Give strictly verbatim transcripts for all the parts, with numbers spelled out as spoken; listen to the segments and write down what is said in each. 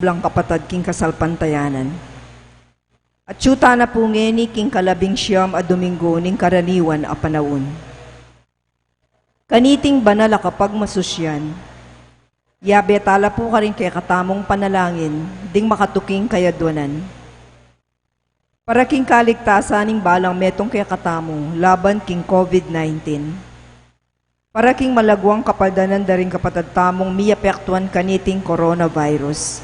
lang kapatad king kasalpantayanan. At atyu tana pu ngeni king kalabing siyam a Domingo ning karaniwan a panaun. Kaniting banal a kapagmasusyan, yabe tala pu karing kekatamung panalangin ding makatuking kayadwanan. Para king kaligtasan ning balang metung kekatamu laban king COVID nineteen. Para king malagwang kapaldanan da ring kapatad tamung miapektuan kaniting coronavirus.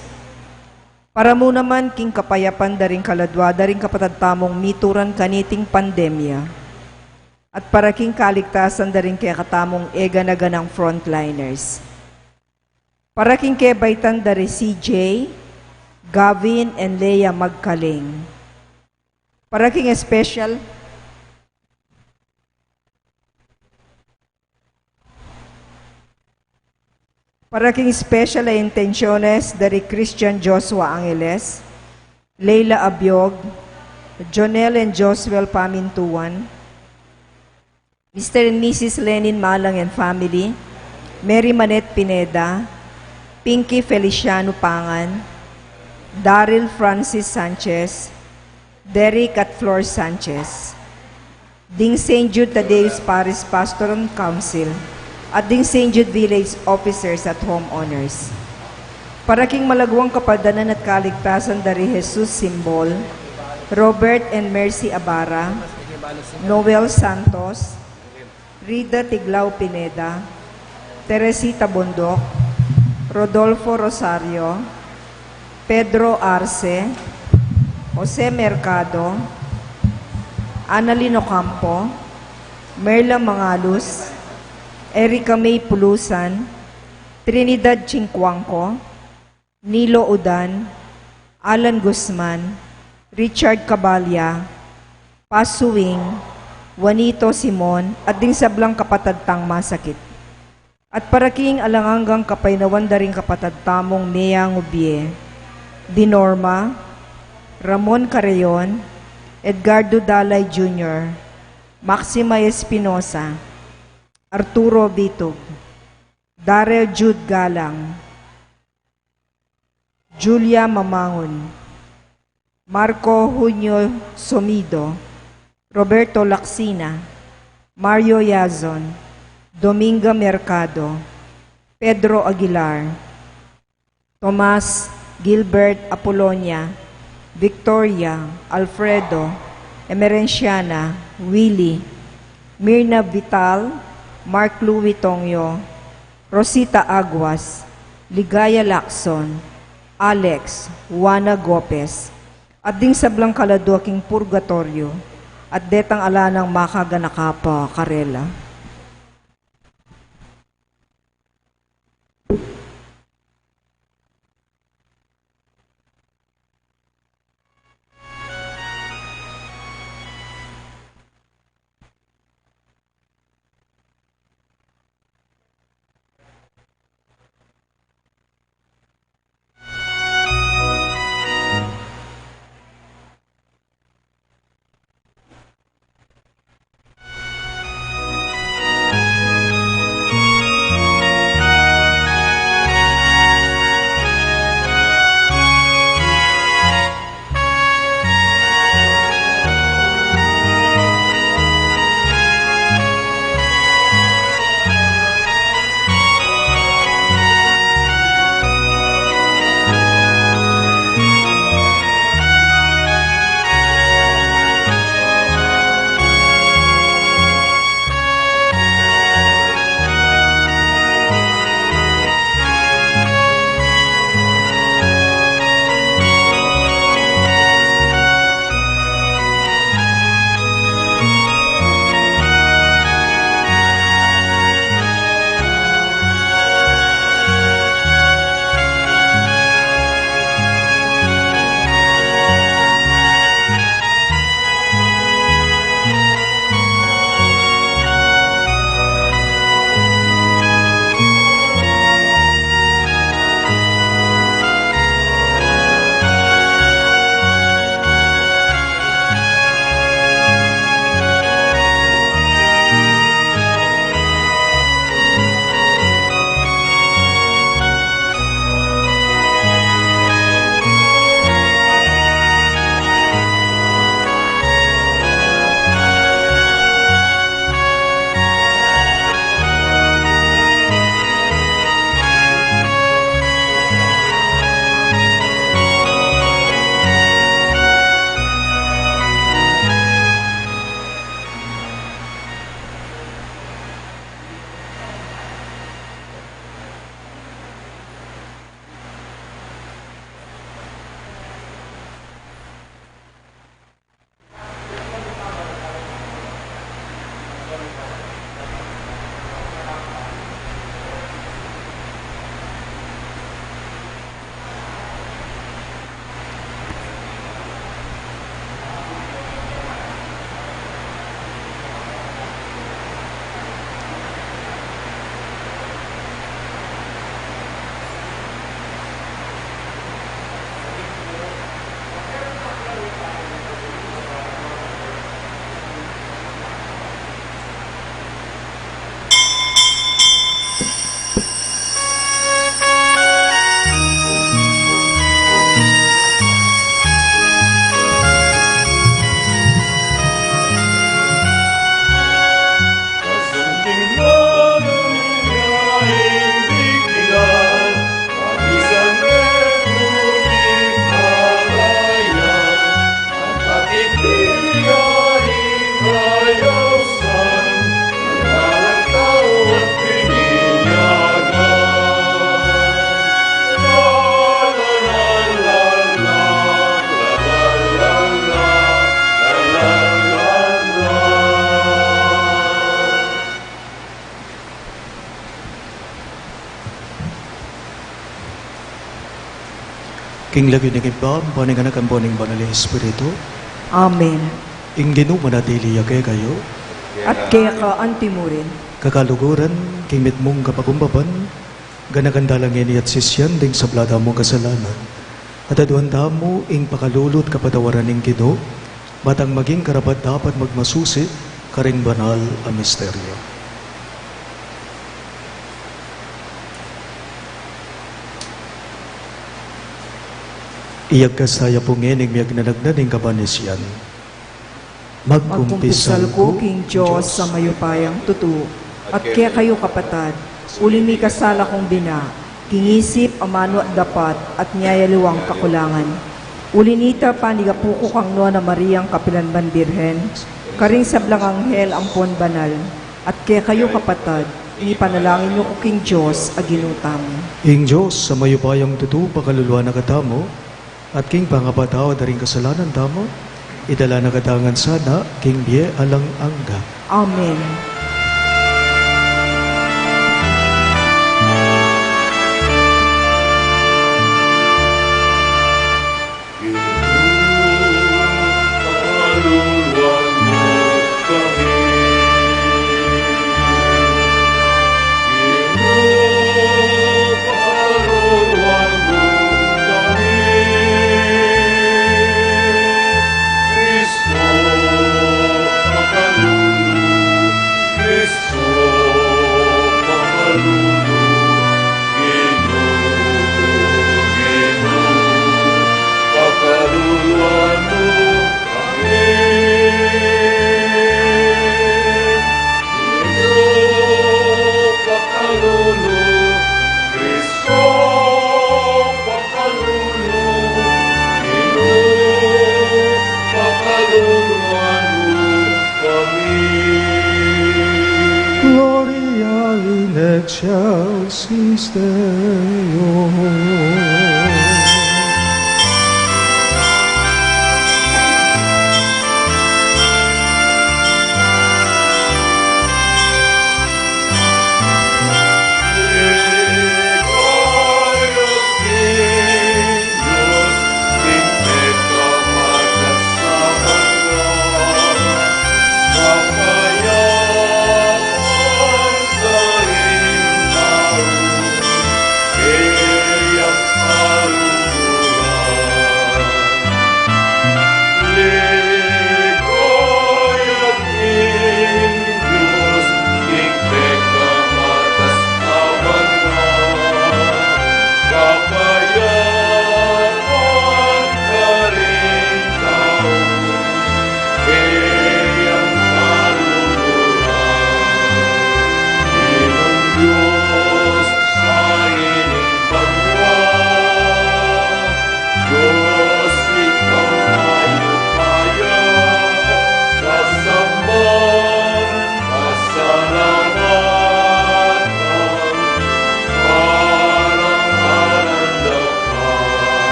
Para mu naman king kapayapan da ring kaladwa da ring kapatad tamung mituran kaniting pandemya. At para king kaligtasan da ring kekatamung eganaganang frontliners. Para king kebaitan da ri C J, Gavin, and Leia Magkaling. Para king special, para king special a intensyones da ri Christian Joshua Angeles, Leila Abiog, Jonel and Josuel Pamintuan, Mister and Missus Lenin Malang and family, Mary Manette Pineda, Pinky Feliciano Pangan, Daryl Francis Sanchez, Derek at Flor Sanchez, ding Saint Jude Thaddeus Parish Pastor and Council, at ding Saint Jude Village Officers at Homeowners. Para king malagwang kapaldanan at kaligtasan da ri Jesus Simbol, Robert and Mercy Abara, Noel Santos, Rida Tiglao Pineda, Teresita Bondoc, Rodolfo Rosario, Pedro Arce, Jose Mercado, Annalyn Ocampo, Merla Mangalus, Erica May Pulusan, Trinidad Chincuanco, Nilo Udan, Alan Guzman, Richard Cabalya, Pasuing, Juanito Simon, at ding sablang kapatad tang masakit. At para king alang anggang kapaynawan da ring kapatad tamung meyangu bie, di Norma, Ramon Carreon, Edgardo Dalay Junior, Maxima Espinosa, Arturo Bitug, Darrell Jude Galang, Julia Mamangun, Marco Junio Somido, Roberto Lacsina, Mario Yazon, Dominga Mercado, Pedro Aguilar, Tomas, Gilbert, Apolonia, Victoria, Alfredo, Emerenciana, Willie, Mirna Vital, Mark Louis Tongyo, Rosita Aguas, Ligaya Lacson, Alex, Juana Gopez, at ding sablang kaladua king purgatoryo, at detang ala nang makaganaka pa karela. King lagyu ning Ibpa, ampo ning Anak, ampo ning Banal a Espiritu. Amen. Ing Ginu manatili ya kekayu. At keka antimurin. Kakaluguran, king mitmung kapakumbaban, ganakan tala ngeni at sisian ding sabla tamung kasalanan. At aduan tamu ing pakalulu at kapatawaran ning Ginu, ba tang maging karapat-dapat magmasusi karing banal a misteryo. Iyagkas taya pu ngening miyagnanagnan ning kabanisian. Magkumpisal ku king Dios a mayupayang tutu, at kekayu kapatad, uli mikasala kung bina, king isip, amanu at dapat, at ning aliwang kakulangan. Uli nita panigapu ku kang Nuan a Mariang kapilan man Birhen, karing sablang anghel ampon banal, at kekayu kapatad, ipanalangin yu ku king Dios a Ginu tamu. Ing Dios a mayupayang tutu pakaluluan na katamu, at king pangapatawad da ring kasalanan tamu, idala na katamu ngan sana king bie alang angga. Amen. Gloria in excelsis Deo.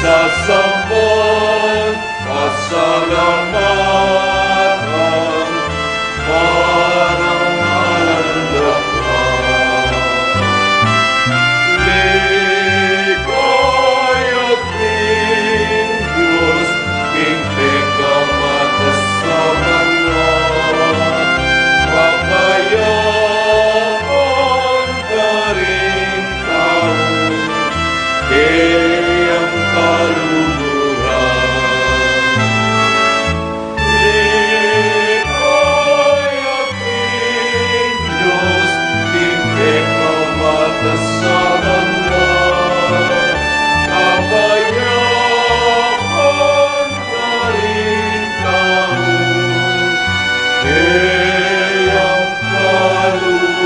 Sasamban, pasalamatan, parangalan da ka. Ligaya king Dios, king pekamatas a banua, papayapan karing tau keyang kaluguran. Ligaya king Dios, king pekamatas a banua, papayapan karing tau keyang kaluguran.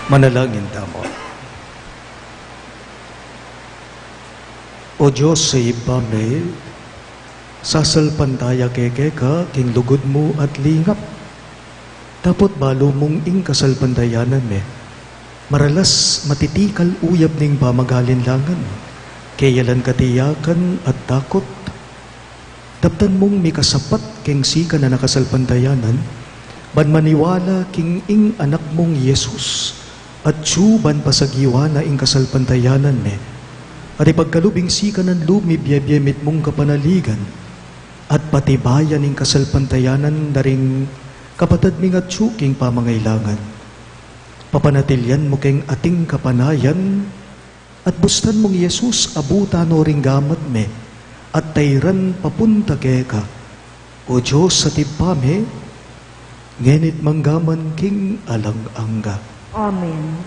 Manalangin tamu. O Dios a Ibpa mi, sasalpantaya ke keka king lugud mu at lingap. Dapot balu mung ing kasalpantayanan mi, maralas matitikal uyab ning pamagalinlangan, keyalan katiyakan at takut. Daptan mung mikasapat keng sikan a nakasalpantayanan, ban maniwala king ing Anak mung Jesus, Atyu ban pasagiwan na ing kasalpantayanan mi, at ipagkalub ing sikanan lub mi biye-biye mitmung kapanaligan, at patibayan ing kasalpantayanan da ring kapatad ming atyu king pamangailangan. Papanatilian mu keng ating kapanayan, at bustan mung Jesus abutan no ring gamat mi, at tairan papunta keka, O Dios at Ibpa mi, ngenit manggaman king alang angga. Amen.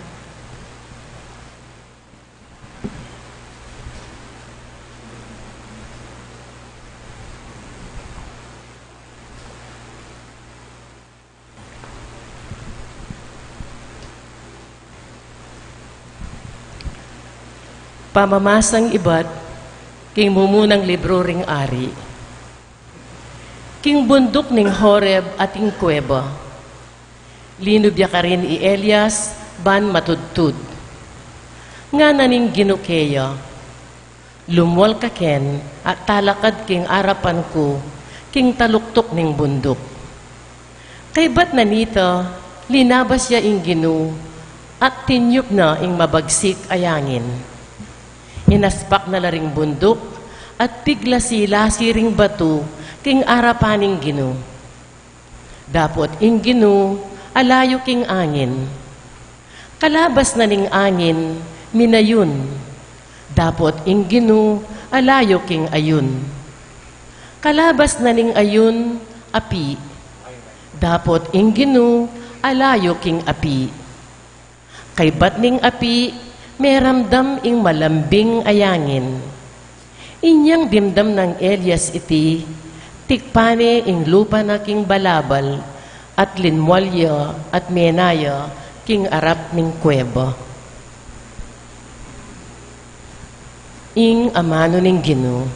Pamamasang ibat king mumunang libru ring Ari. King bunduk ning Horeb ating kuweba. Linub ya karin i Elias ban matudtud. Ngana ning Ginu keya, Lumual ka ken at talakad king arapan ku king taluktuk ning bunduk. Kaybat na nita, linabas ya ing Ginu at tinyup na ing mabagsik a yangin. Inaspak na la ring bunduk at piglasi-lasi ring batu king arapan ning Ginu. Dapot ing Ginu alayu king angin. Kalabas na ning angin, minayun. Dapot ing Ginu alayu king ayun. Kalabas na ning ayun, api. Dapot ing Ginu alayu king api. Kaybat ning api, meramdam ing malambing a yangin. Inyang dimdam nang Elias iti, tikpan ne ing lupa na king balabal, at linmual ya at mena ya king arap ning kuweba. Ing amanu ning Ginu.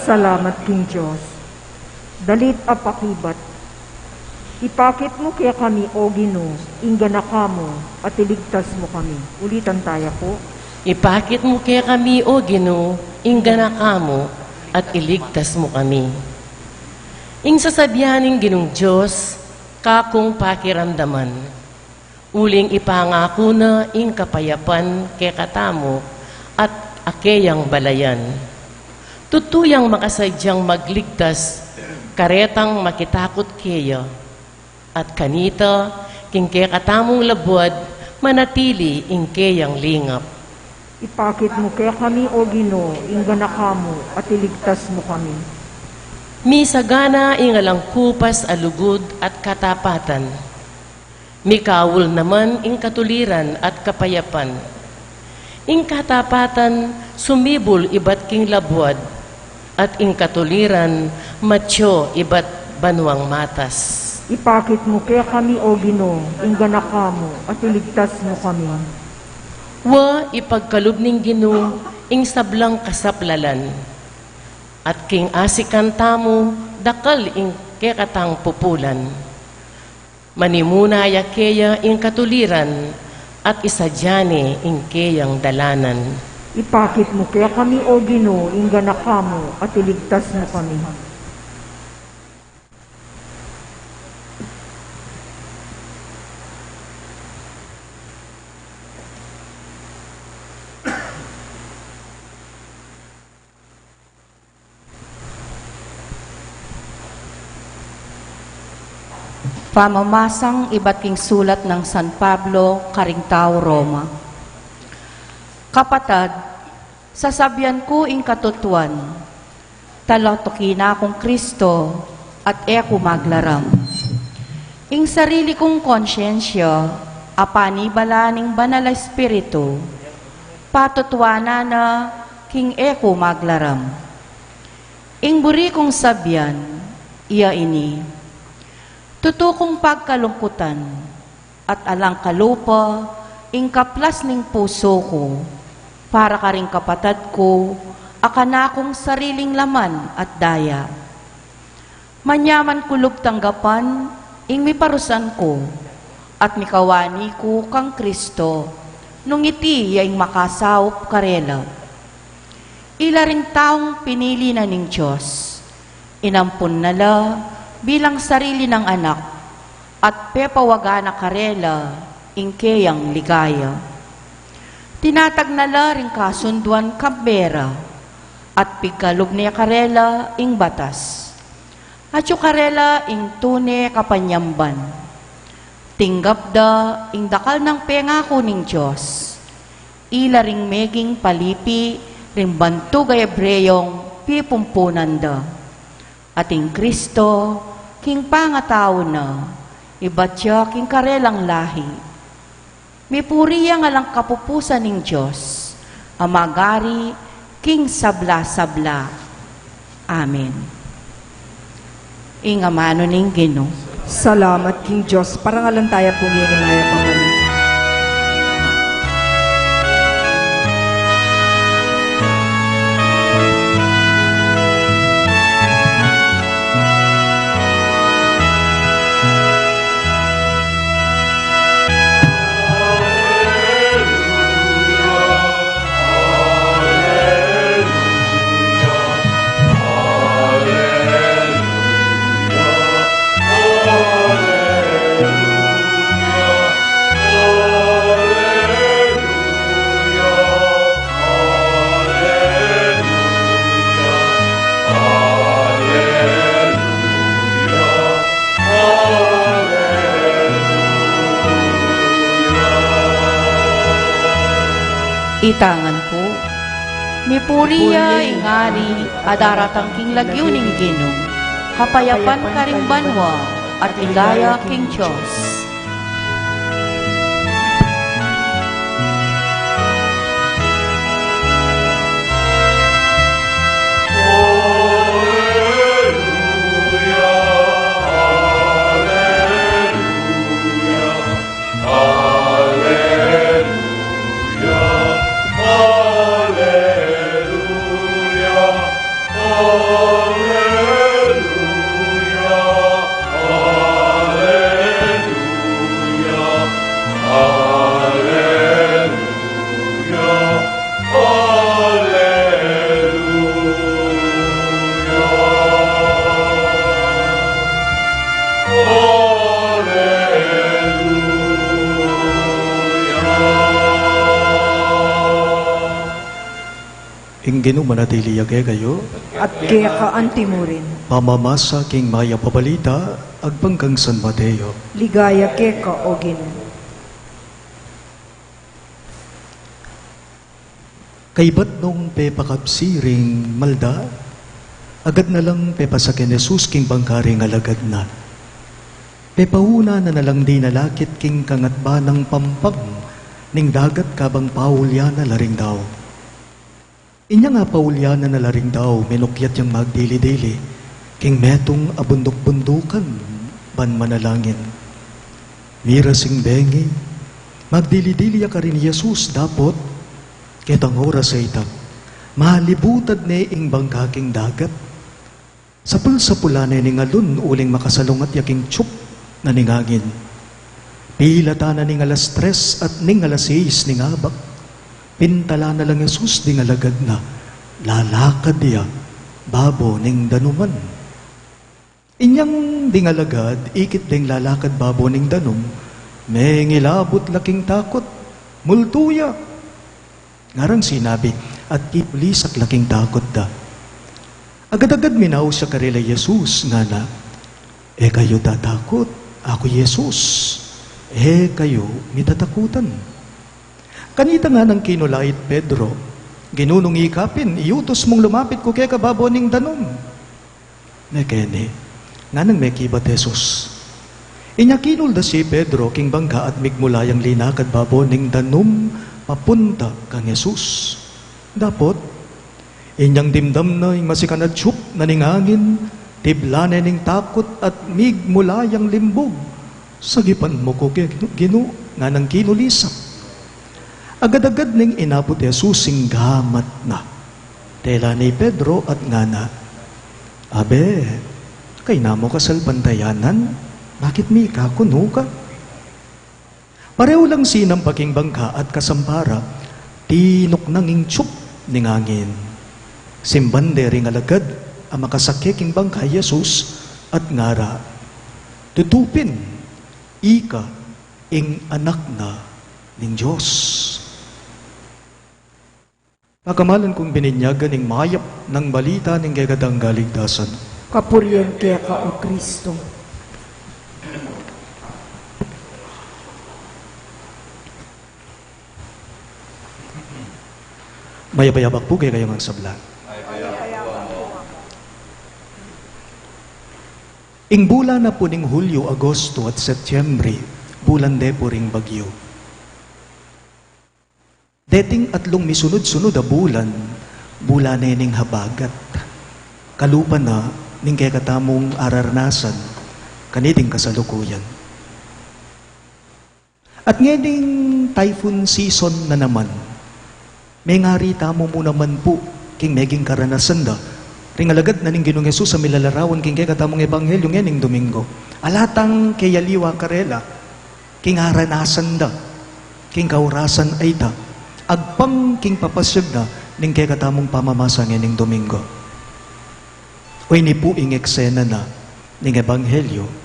Salamat king Dios. Dalit a pakibat. Ipakit mu kekami, O Ginu, ing ganaka mu, at iligtas mu kami. Ulitan taya pu. Ipakit mu kekami, O Ginu, ing ganaka mu, at iligtas mu kami. Ing sasabian ning Ginung Dios, kakung pakiramdaman. Uling ipangaku na ing kapayapan kekatamu at a keyang balayan. Tutu yang makasadyang magligtas karetang makitakut keya, at kanita king kekatamung labuad manatili ing keyang lingap. Ipakit mu kekami, O Ginu, ing ganaka mu, at iligtas mu kami. Misagana ing alang kupas a lugud at katapatan. Mikaul naman ing katuliran at kapayapan. Ing katapatan sumibul ibat king labuad, at ing katuliran matyo ibat banuang matas. Ipakit mu kekami, O Ginu, ing ganaka mu, at iligtas mu kami. Wa ipagkalub ning Ginu ing sablang kasaplalan, at king asikan tamu dakal ing kekatang pupulan. Manimuna ya keya ing katuliran, at isadia ne ing keyang dalanan. Ipakit mu kekami, O Ginu, ing ganaka mu, at iligtas mu kami. Pamamasang ibat king sulat nang San Pablo karing tau Roma. Kapatad, sasabian ku ing katutuan, talatuki na kung Kristo, at e ku maglaram. Ing sarili kung konsyensya, a panibala ning Banal a Espiritu, patutuanan na king e ku maglaram. Ing buri kung sabian, iya ini, tutu kung pagkalungkutan, at alang kalupa, ing kaplas ning pusu ku, para karing kapatad ku, a kanakung sariling laman at daya. Manyaman ku lub tanggapan ing miparusan ku, at mikawani ku kang Kristo, nung iti ya ing makasaup karela. Ila ring taung pinili na ning Dios, inampun na la bilang sarili nang anak, at pepawagan na karela ing keyang ligaya. Tinatag na la ring kasunduan kambe ra, at pigkalub ne karela ing batas. Atyu karela ing tune kapanyamban. Tinggap da ing dakal nang pengaku ning Dios. Ila ring meging palipi ring bantug a Hebreong pipumpunan da. At ing Kristo, king pangatau na, ibat ya king karelang lahi. Mipuri ya ing alang kapupusan ning Dios, a mag-ari king sabla-sabla. Amen. Ing amanu ning Ginu. Salamat king Dios. Parangalan taya pu ngeni mayap a mani. Ita ngan pu, mipuri ya ing ari a daratang king lagyu ning Ginu, kapayapan karing banua at ligaya king Dios. Ing Ginu manatili ya kekayu. At keka antimurin. Pamamasa king mayap a balita agpang kang San Mateo. Ligaya keka, o Ginu. Kaybat nung pepakabsi ring malda, agad na lang pepasakyan Jesus king bangka ring alagad na. Pepauna na na lang dinalakit king kangatba nang pampang ning dagat kabang paulyanan na la ring dau. Inyang apaulyanan na la ring dau, menukyat yang magdili-dili king metung a bunduk-bundukan ban manalangin. Miras ing bengi, magdili-dili ya karin Jesus dapot ketang oras a ita, malibutad ne ing bangka king dagat. Sapul-sapulan ne ning alun uling makasalungat ya king tsup na ning angin. Pilatan na ning alas tres at ning alas seis ning abak. Pintalan na lang Jesus ding alagad na, lalakad ya babo ning danuman. Inyang ding alagad ikit deng lalakad babo ning danum, mengilabut la king takut, multu ya. Ngarang sinabi, at kinulisak la king takut da. Agad-agad minaus ya karela i Jesus, ngana, "E kayu tatakut, aku i Jesus, e kayu mitatakutan." Kanita nganang kinulait Pedro, "Ginu, nung ika pin, iutus mung lumapit ku keka babo ning danum." Mekeni, nganang mekibat Jesus. Inya kinuldas ya i Pedro king bangka at migmula yang linakad babo ning danum papunta kang Jesus. Dapot, inyang dimdam na ing masikan a tsup na ning angin, tibla ne ning takut at migmula yang limbug. "Sagipan mu ku ke, Ginu," nganang kinulisak. Agad-agad neng inabut Jesus ing gamat na. Tela ne i Pedro at ngana, "Abe, kayna mu kasalpantayanan, bakit mikakunu ka?" Pareho lang sinampa king bangka at kasampa ra, tinuknang ing tsup ning angin. Simban de ring alagad a makasake king bangka i Jesus at ngara, "Tutu pin, ika ing Anak na ning Dios." Pakamalan kung bininyagan ing mayap nang balita ning kekatang kaligtasan. Kapurian keka, O Kristo. Mayap a yabak pu kekayu ngan sabla. Ing bulan na pu ning Hulyo, Agosto at Setyembre, bulan de pu ring bagyu. Deting atlung misunod-sunod a bulan, bulan ne ning habagat. Kalupa na ning kekatamung araranasan kaniting kasalukuyan. At ngeni, typhoon season na naman. Mengari tamu mu naman pu king meging karanasan da ring alagad na ning Ginung Jesus a milalarawan king kekatamung ebanghelyo ngening Domingo. Ala tang keyaliwa karela king aranasan da king kaurasan a ita, agpang king papasyag na ning kekatamung pamamasa ngening Domingo. O ini pu ing eksena na ning ebanghelyo.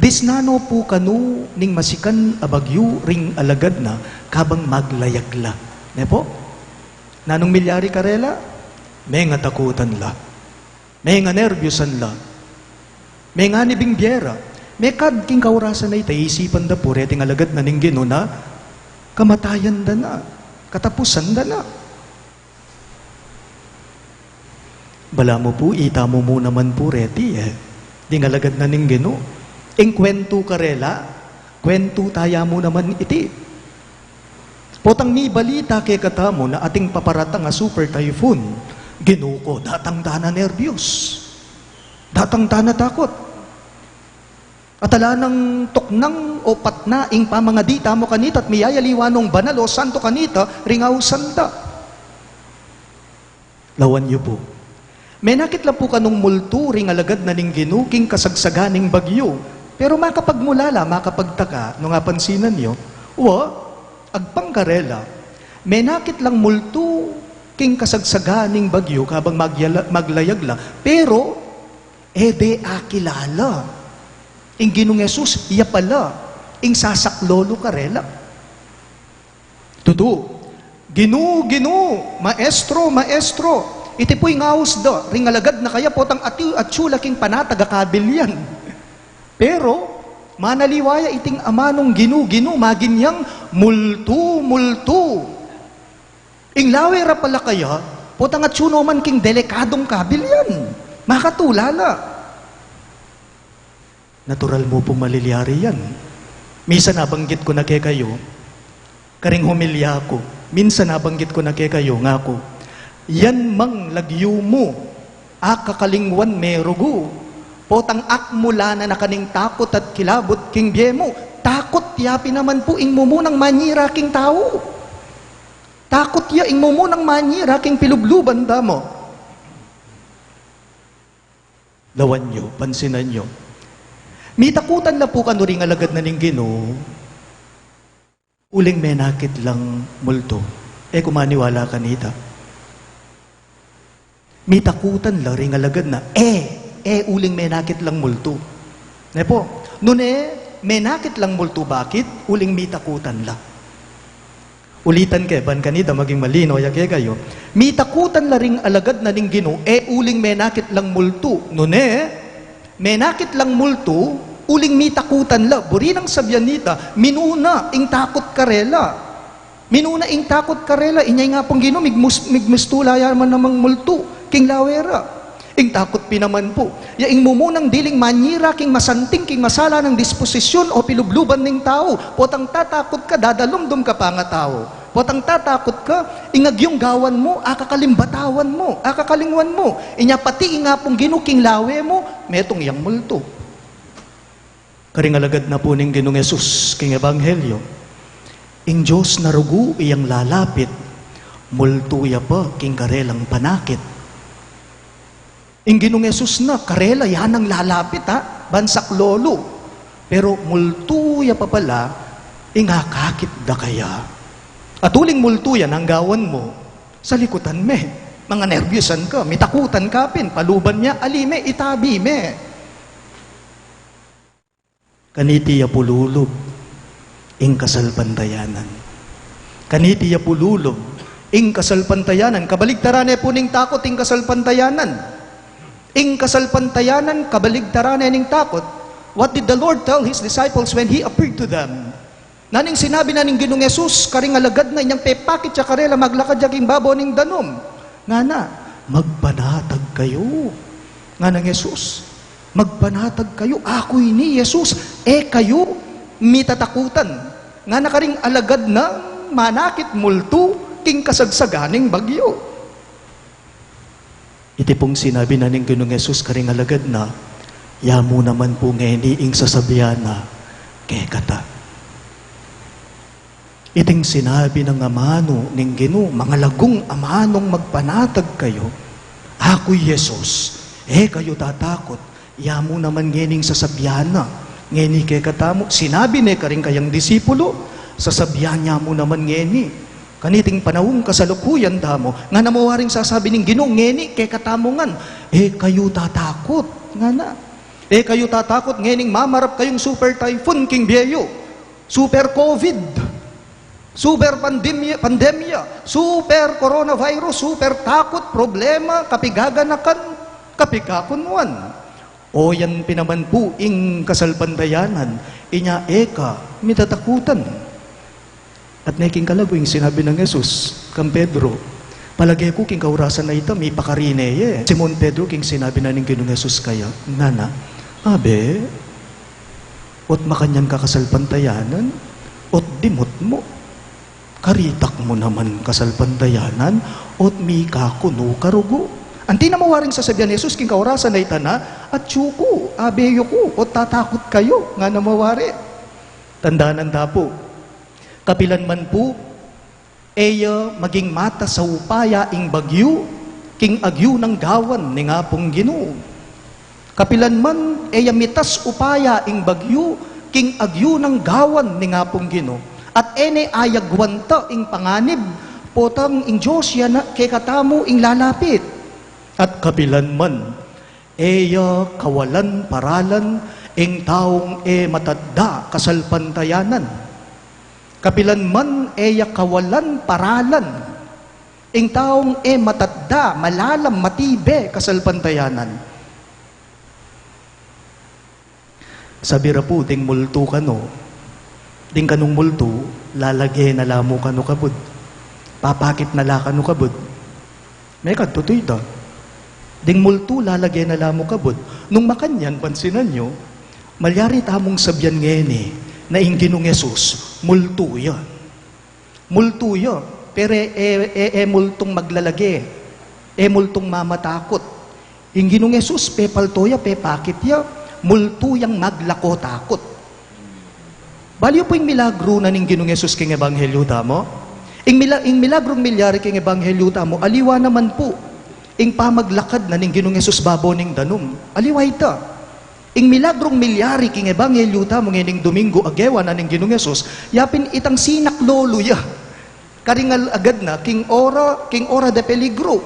Disnan no pu kanu ning masikan a bagyu ring alagad na kabang maglayag la. Ne pu? Nanung milyari karela? Mengatakutan la. Menganerbyusan la. Menganibing bie ra. Mekad king kaurasan a ita, isipan da pu reting alagad na ning Ginu na kamatayan da na, katapusan da na. Balamu pu, itamu mu naman pu reti, e. Ding alagad na ning Ginu. Ing kwentu karela, kwentu taya mu naman iti. Potang mibalita kekatamu na ating paparatang a super typhoon, Ginu ku, datang da na nerbyos. Datang da na takut. At ala nang tuknang o patna ing pamangadi tamu kanita at miyayaliwa nung banal o santo kanita ring ausan da. Lawan yu pu. Menakit la pu kanung multu ring alagad na ning Ginu king kasagsagan ning bagyu. Pero makapagmula la, makapagtaka, nung apansinan yu, wa, agpang karela, menakit lang multu king kasagsagan ning bagyu kabang magyala-, maglayag la. Pero, e de akilala ing Ginung Jesus, ya pala ing sasaklolo karela. Tutu, "Ginu, Ginu, Maestro, Maestro." Iti pu ing aus da ring alagad na kaya potang ati, atyu la king panatag a kabilyan. Pero, manaliwa ya iting amanung Ginu, Ginu, maging yang multu, multu. Ing lawe ra pala kaya, potang atyu no man king delikadung kabilyan. Makatulala. Natural mu pung malilyari yan. Minsan nabanggit ku na kekayu, karing homilya ku, minsan nabanggit ku na kekayu, ngaku, yan mang lagyu mu, akakalingwan me rugu. Potang akmulan na na kaning takut at kilabut king bie mu. Takut ya pin naman pu ing mumunang manyira king tau. Takut ya ing mumunang manyira king pilubluban da mu. Lawan yu, pansinan yu. Mitakutan la pu kanu ring alagad na ning Ginu, uling menakit lang multu. E ku maniwala kanita. Mitakutan la ring alagad na, e, e, uling menakit lang multu. Ne pu? Nune, menakit lang multu, bakit? Uling mitakutan la. Ulitan ke, ban kanita maging malinaw ya kekayu. Mitakutan la ring alagad na ning Ginu, e uling menakit lang multu. Nune, menakit lang multu, uling mitakutan la. Buri nang sabian nita, minuna ing takut karela. Minuna ing takut karela, inya ing Apung Ginu, migmus-, migmustula ya man namang multu king lawe ra. Ing takut pin naman pu, ya ing mumunang diling manyira king masanting, king masalanang disposisyun o pilubluban ning tau. Potang tatakut ka, dadalumdum ka pangatau. Potang tatakut ka, ing agyung gawan mu, akakalimbatawan mu, akakalingwan mu. Inya pati ing Apung Ginu king lawe mu, metung yang multu. Karing alagad na pu ning Ginung Jesus king Ebanghelyo, ing Dios na rugu iyang lalapit, multu ya pa king karelang panakit. Ing Ginung Jesus na, karela ya nang lalapit, ha, ban saklolo. Pero multu ya pa pala ing akakit da kaya. At uling multu ya, nanu ing gawan mu? Salikutan me. Manganerbyusan ka, mitakutan ka pin, paluban me, ali me, itabi me. Kaniti ya pu lulub ing kasalpantayanan. Kaniti ya pu lulub Ing kasalpantayanan, kabaligtaran ne pu ning takot, ing kasalpantayanan. Ing kasalpantayanan, kabaligtaran ne ning takot. What did the Lord tell his disciples when he appeared to them? Nanu ing sinabi na ning Ginung Jesus karing alagad na inyang pepakit ya karela maglakad ya king babo ning danum? Ngana, "Magpanatag kayu." Ngana nang Jesus, "Magpanatag kayu, aku ini Jesus, e kayu mitatakutan." Ngana karing alagad nang manakit multu king kasagsagan ning bagyu. Iti pung sinabi na ning Ginung Jesus karing alagad na, "Ya mu naman pu ngeni ing sasabian na kekata." Iting sinabi nang amanu ning Ginu, "Mangalagung amanung magpanatag kayu, aku i Jesus, e kayu tatakut." Ya mu naman ngeni ing sasabian na ngeni kekatamu. Sinabi ne karing kayang disipulu, "Sasabian ya mu naman ngeni." Kaniting panaung kasalukuyan tamu, ngana mu waring sasabi ning Ginu ngeni kekatamu ngan, "E kayu tatakut." Ngana, "E kayu tatakut ngening mamarap kayung super typhoon king bie yu, super covid, super pandemya, pandemya, super coronavirus, super takut, problema, kapigaganakan, kapikakunuan." O yan pin naman pu ing kasalpantayanan, inya e ka mitatakutan. At ne king kalagu ing sinabi nang Jesus kang Pedro, "Palage ku king kaurasan a ita, mipakari ne ya." Simon Pedro, king sinabi na ning Ginung Jesus kaya, ngana, "Abe, ot makanyan ka kasalpantayanan, ot dimut mu? Karitak mu naman kasalpantayanan, ot mikakunu ka rugu?" Anti na mu waring sasabian Jesus king kaurasan a ita na, "Atyu ku, abe yu ku, ot tatakut kayu?" Ngana mu wari. Tandanan ta pu, kapilan man pu e ya maging matas a upaya ing bagyu king agyu nang gawan ning Apung Ginu. Kapilan man e ya mitas upaya ing bagyu king agyu nang gawan ning Apung Ginu, at e ne ayagwan ta ing panganib, potang ing Dios ya na kekatamu ing lalapit. At kapilan man e ya kawalan paralan ing taung e matadda kasalpantayanan. Kapilan man e ya kawalan paralan ing taung e matadda, malalam, matibe kasalpantayanan. Sabi ra pu ding multu kanu, ding kanung multu, lalage na la mu kanu kabud, papakit na la kanu kabud. Mekad tutu ita. Ding multu lalage na la mu kabud. Nung makanyan, pansinan yu, malyari tamung sabian ngeni na ing Ginung Jesus multu ya. Multu ya, pero e, e, e multung maglalage, e multung mamatakut. Ing Ginung Jesus, pepalto ya, pepakit ya, multu yang maglako takut. Balu yu pu ing milagru na ning Ginung Jesus king ebanghelyu tamu? Ing mila-, ing milagrung milyari king ebanghelyu tamu, aliwa naman pu ing pamaglakad na ning Ginung Jesus babo ning danum. Aliwa ita. Ing milagrung milyari king ebanghelyu tamu ngening Domingo a gewa na ning Ginung Jesus, ya pin itang sinaklolo ya karing alagad na king ora, king ora de peligro.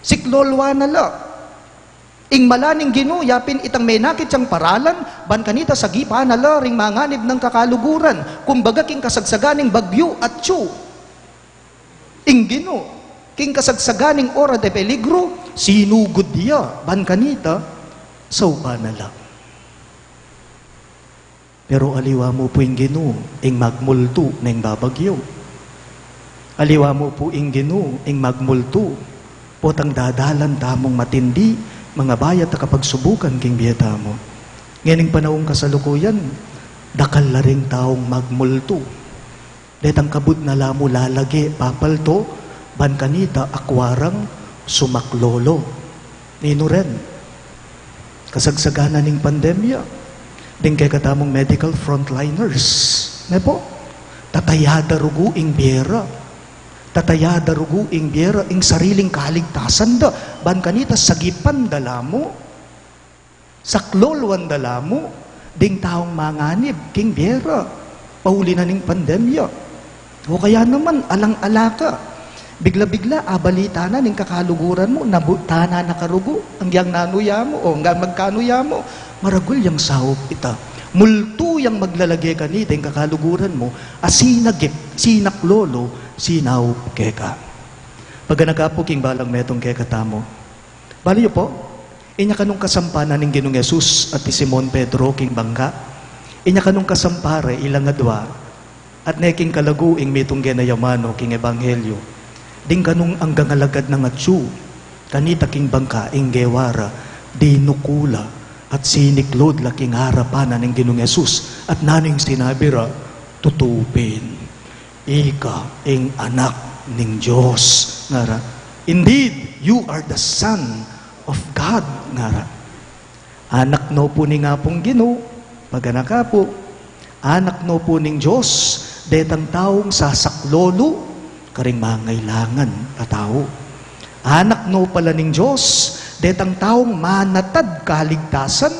Siklolwan na la. Ing mala ning Ginu, ya pin itang menakit yang paralan, ban kanita sagipan na la ring manganib nang kakaluguran, kumbaga king kasagsagan ning bagyu, atyu. Ing Ginu, king kasagsagan ning ora de peligro, sinugud ya ban kanita, saupan na la. Pero aliwa mu pu ing Ginu, ing magmultu neng babagyu. Aliwa mu pu ing Ginu, ing magmultu potang dadalan tamung matindi, mangabayat a kapagsubukan king bie tamu. Ngening panaung kasalukuyan, dakal la ring taung magmultu. Detang kabud na la mu lalage, papalto, ban kanita akua rang sumaklolo. Ninu ren? Kasagsagan na ning pandemya. Ding kekatamung medical frontliners, ne pu? Tataya da rugu ing bie ra. Tataya da rugu ing bie ra, ing sariling kaligtasan da, ban kanita sagipan da la mu, saklolwan da la mu ding taung manganib king bie ra, pauli na ning pandemya. O kaya naman, alang-ala ka, bigla-bigla abalita na ning kakaluguran mu, nabu-, tana na ka rugu, anggyang nanu ya mu, o anggang magkanu ya mu. Maragul yang saup ita. Multu yang maglalage kanita ing kakaluguran mu a sinagip, sinaklolo, sinaup keka. Paganaka pu king balang metung kekatamu. Balu yu pu, inya kanung kasampa na ning Ginung Jesus at i Simon Pedro king bangka, inya kanung kasampa re ilang adwa, at ne king kalagu ing mitungge na ya manu king ebanghelyu, ding kanung anggang alagad nang atyu kanita king bangka ing gewa ra, dinuku la at siniklud la king arapan na ning Ginung Jesus, at nanu ing sinabi ra? Tutu pin, ika ing Anak ning Dios, ngara. Indeed, you are the Son of God, ngara. Anak no pu ning Apung Ginu, paganaka pu, anak no pu ning Dios, detang taung sasaklulu karing mangailangan a tau. Anak no pala ning Dios, detang taung manatad kaligtasan,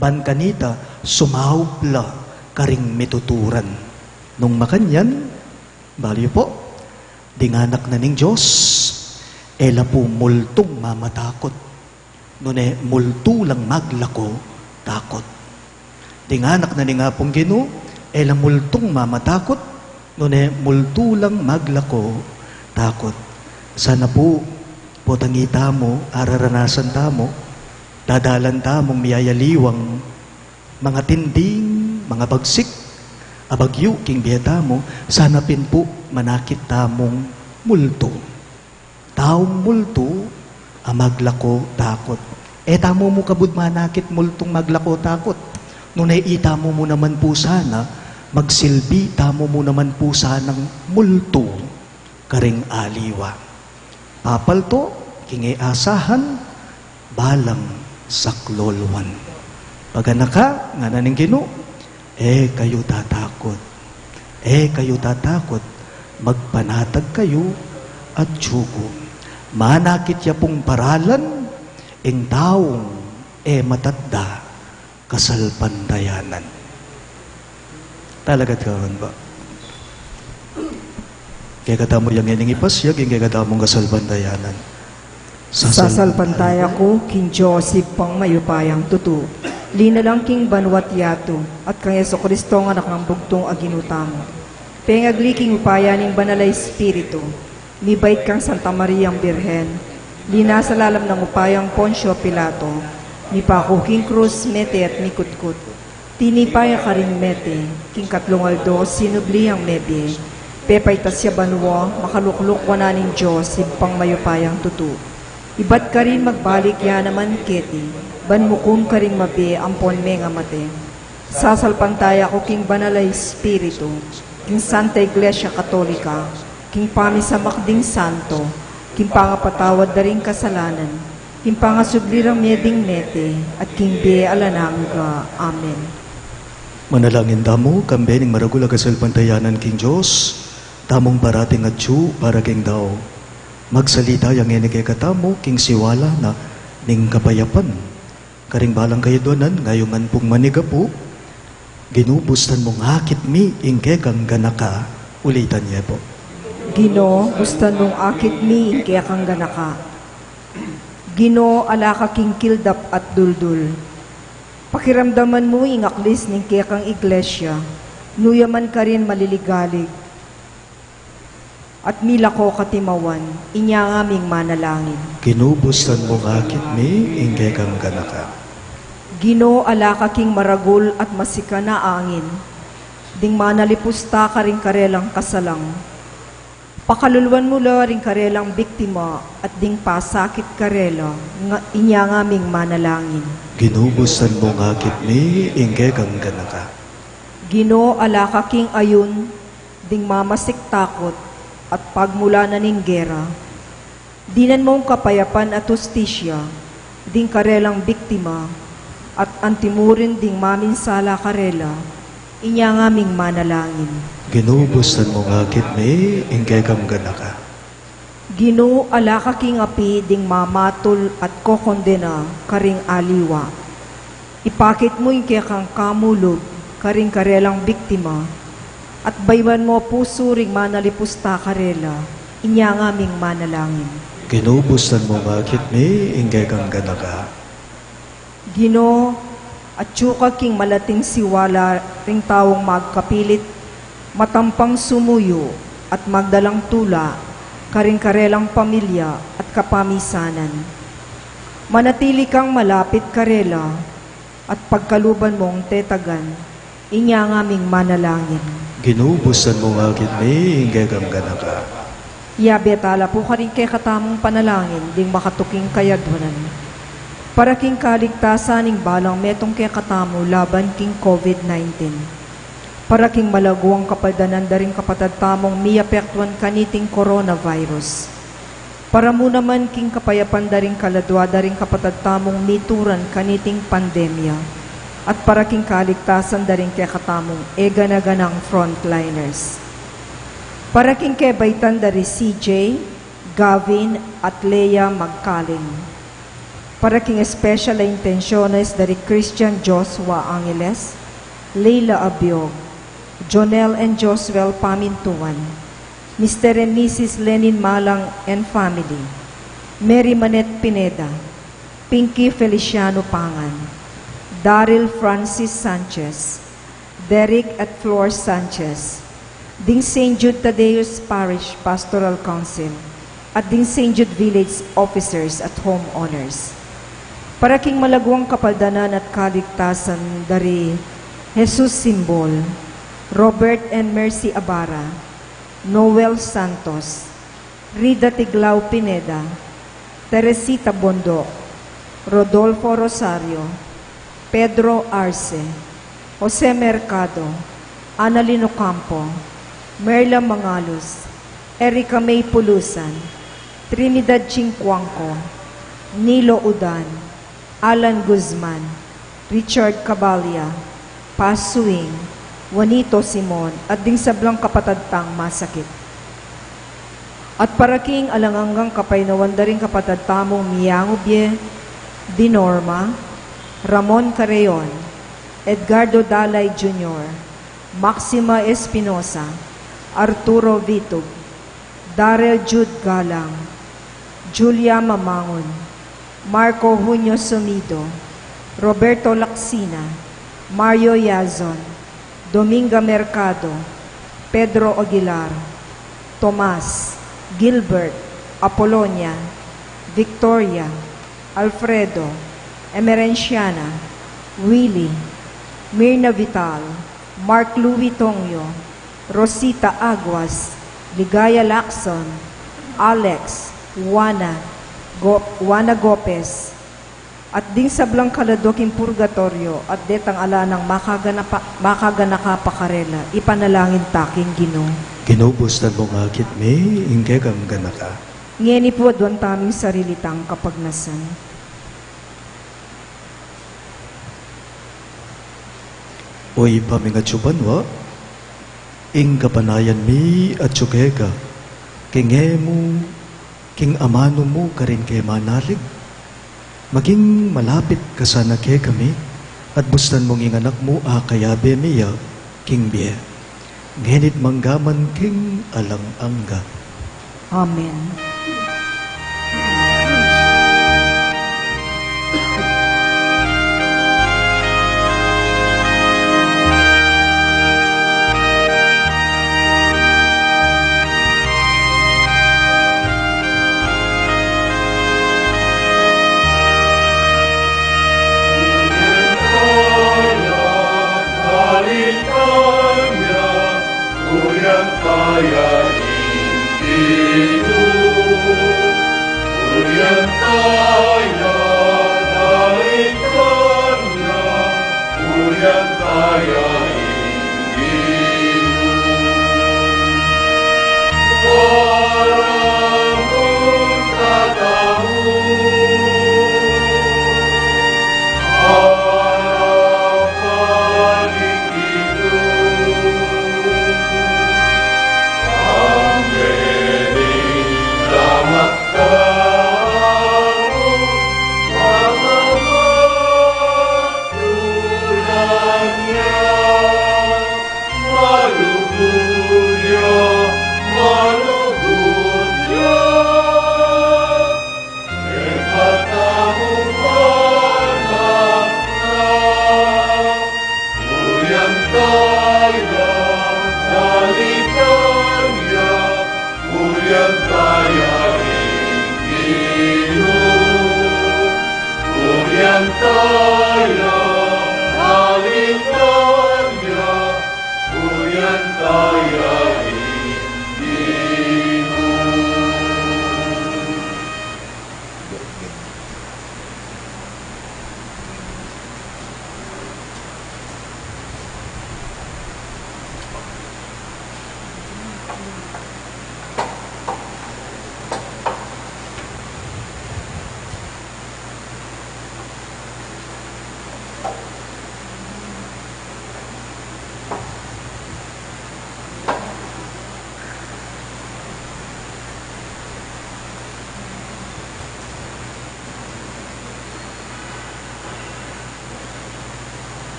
ban kanita sumaup la karing mituturan. Nung makanyan, balu yu pu, ding anak na ning Dios, e la pu multung mamatakut, nune multu lang maglako takut. Ding anak na ning Apung Ginu, e la multung mamatakut, nune multu lang maglako takut. Sana pu, potang itamu, araranasan tamu, dadalan tamung miyayaliwang mangatinding, mangabagsik a bagyu king bie tamu, sana pin pu manakit tamung multu. Taung multu a maglako takut. E tamu mu kabud manakit multung maglako takut. Nune itamu mu naman pu sana, magsilbi tamu mu naman pu sanang multu karing aliwa. Papaltu king e asahan, balang sakluluan. Paganaka, ngana ning Ginu, e kayu tatakut. E kayu tatakut, magpanatag kayu at atyu ku. Manakit ya pung paralan ing taung e matatda kasalpantayanan. Talaga ka man ba? Kekatamu yang ining ipasyag ing kekatamung kasalpantayanan. Sasalpantaya ku king Dios Ibpang mayupayang tutu, linalang king banua't yatu, at kang Jesucristo a Anak nang bugtung a Ginu tamu. Pengagli king upaya ning Banal a Espiritu, mibait kang Santa Mariang Birhen, linasa lalam nang upayang Poncio Pilato, mipaku king krus, mete at mikutkut. Tinipa ya karing mete, king katlung aldo sinubli yang mebie, pepaitas ya banua, makalukluk wanan ning Dios Ibpang mayupayang tutu. Ibat karin magbalik ya naman keti, ban mukum karing mabie ampon mengamate. Sasalpantaya ku king Banal a Espiritu, king Santa Iglesia Katolika, king pamisamak ding santo, king pangapatawad da ring kasalanan, king pangasubli rang mie ding mete, at king bie alang angga. Amen. Manalangin tamu, kambe ning maragul a kasalpantayanan king Dios, tamung parating atyu para king tau. Magsalita ya ngeni kekatamu king siwala na ning kapayapan. Karing balang kayadwanan, ngayungan pung manigapu. Ginu, bustan mung akit mi ing kekang ganaka. Ulitan ye pu. Ginu, bustan mung akit mi ing kekang ganaka. Ginu, ala ka king kildap at duldul. Pakiramdaman mu ing aklis ning kekang iglesia. Nu ya man karin maliligalig at milako katimawan, inya ngaming manalangin. Ginu, bustan mung akit mi ing kekang ganaka. Ginu, ala ka king maragul at masikan a angin, ding manalipusta karing karelang kasalang. Pakaluluan mu la ring karelang biktima at ding pasakit karela, nga inya ngaming manalangin. Ginu, bustan mung akit mi ing kekang ganaka. Ginu, ala ka king ayun ding mamasik takut at pagmulanan ning gera. Dinan mung kapayapan at hustisya ding karelang biktima, at antimurin ding maminsala karela, inya ngaming manalangin. Ginu, bustan mung akit mi ing kekang ganaka. Ginu, ala ka king api ding mamatul at kokondena karing aliwa. Ipakit mu ing kekang kamulug karing karelang biktima, at bayuan mu a pusu ring manalipusta karela, inya ngaming manalangin. Ginu, bustan mung akit mi ing kekang ganaka. Ginu, atyu ka king malating siwala ring taung magkapilit, matampang sumuyu at magdalang tula, karing karelang pamilya at kapamisanan. Manatili kang malapit karela at pagkaluban mong tetagan inyang aming manalangin. Ginu, bustan mu ngan kami king kekang ganaka. Yabe tala pu karing kekatamung panalangin ding makatuking kayadwanan. Para king kaligtasan ning balang metung kekatamu laban king COVID nineteen. Para king malaguang kapaldanan da ring kapatad tamung miapektuan kaniting coronavirus. Para mu naman king kapayapan da ring kaladua da ring kapatad tamung mituran kaniting pandemya, at para king kaligtasan da ring kekatamung e gana-ganang frontliners. Para king kebaitan da ri C J, Gavin, at Lea Magkaling. Para king special a intenciones da ri Christian Joshua Angeles, Leila Abiog, Jonel and Josuel Pamintuan, Mister and Missus Lenin Malang and family, Mary Manette Pineda, Pinky Feliciano Pangan, Daryl Francis Sanchez, Derek at Flor Sanchez, ding Saint Jude Thaddeus Parish Pastoral Council, at ding Saint Jude Village officers at homeowners. Para king malaguang kapaldanan at kaligtasan da ri Jesus Simbol, Robert and Mercy Abara, Noel Santos, Rida Tiglao Pineda, Teresita Bondo, Rodolfo Rosario, Pedro Arce, Jose Mercado, Annalyn Ocampo, Merla Mangalus, Erica May Pulusan, Trinidad Chingcuanco, Nilo Udan, Alan Guzman, Richard Cabalia, Paz Suing, Juanito Simon, at ding sablang kapatad tang masakit. At para king alang anggang kapaynawan da ring kapatad tamung miyangu bie, Dinorma, Ramon Carreon, Edgardo Dalay Junior, Maxima Espinosa, Arturo Vitug, Darrell Jude Galang, Julia Mamangun, Marco Junio Sumido, Roberto Lacsina, Mario Yazon, Dominga Mercado, Pedro Aguilar, Tomas, Gilbert, Apolonia, Victoria, Alfredo, Emerenciana, Willie, Mirna Vital, Mark Louis Tongyo, Rosita Aguas, Ligaya Lacson, Alex, Juana, Go-, Juana Gopez, at ding sablang kaladua king purgatoryo, at detang ala nang makaganapa-, makaganaka pa karela, ipanalangin ta king Ginu. Ginu, bustan mu ngan kami king kekang ganaka. Ngeni pu aduan taming sarili tang kapagnasan. O Ibpa ming atsu banua, ing kapanayan mi atsu keka, king e mu, king amanu mu karin ke manalig, maging malapit ka sana kekami, at bustan mung ing Anak mu a kayabe mi ya king bie, ngeni't mangga man king alang angga. Amen.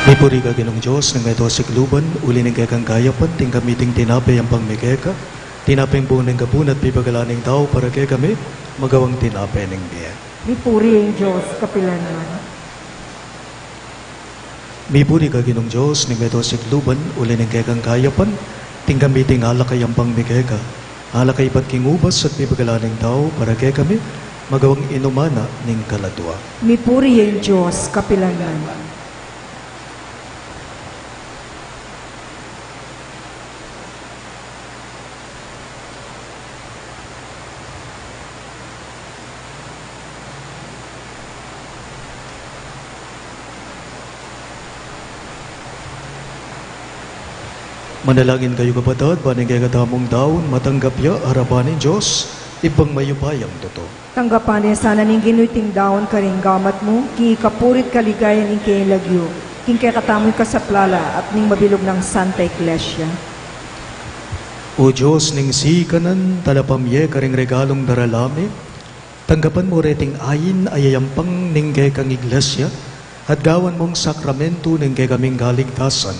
Mipuri ka Ginung Dios ning meto sikluban, uli ning kekang kayapan, tinggap mi iting tinape yampang mi keka, tinapeng bunga ning kabun at pipagalan ning tau para kekami, magawang tinape ning bie. Mipuri ing Dios kapilan man. Mipuri ka Ginung Dios ning meto sikluban, uli ning kekang kayapan, tinggap mi iting alak a yampang mi keka, alak a ibat king ubas at pipagalan ning tau para kekami, magawang inuman na ning kaladua. Mipuri ing Dios kapilan man. Manalangin kayu, kapatad, ban ing kekatamung daun matanggap ya arapan ning Dios, Ibpang mayupayang tutu. Tanggapan na sana ning Ginu iting daun karing gamat mu, king ikapuri't kaligayan ning kayang lagyu, king kekatamung kasaplalan at ning mabilug nang Santa Iglesia. O Dios ning sikanan, talapamye karing regalung daralan mi, tanggapan mu reting ain a yayampang ning kekang Iglesia, at gawan mung sakramentu ning kekaming kaligtasan.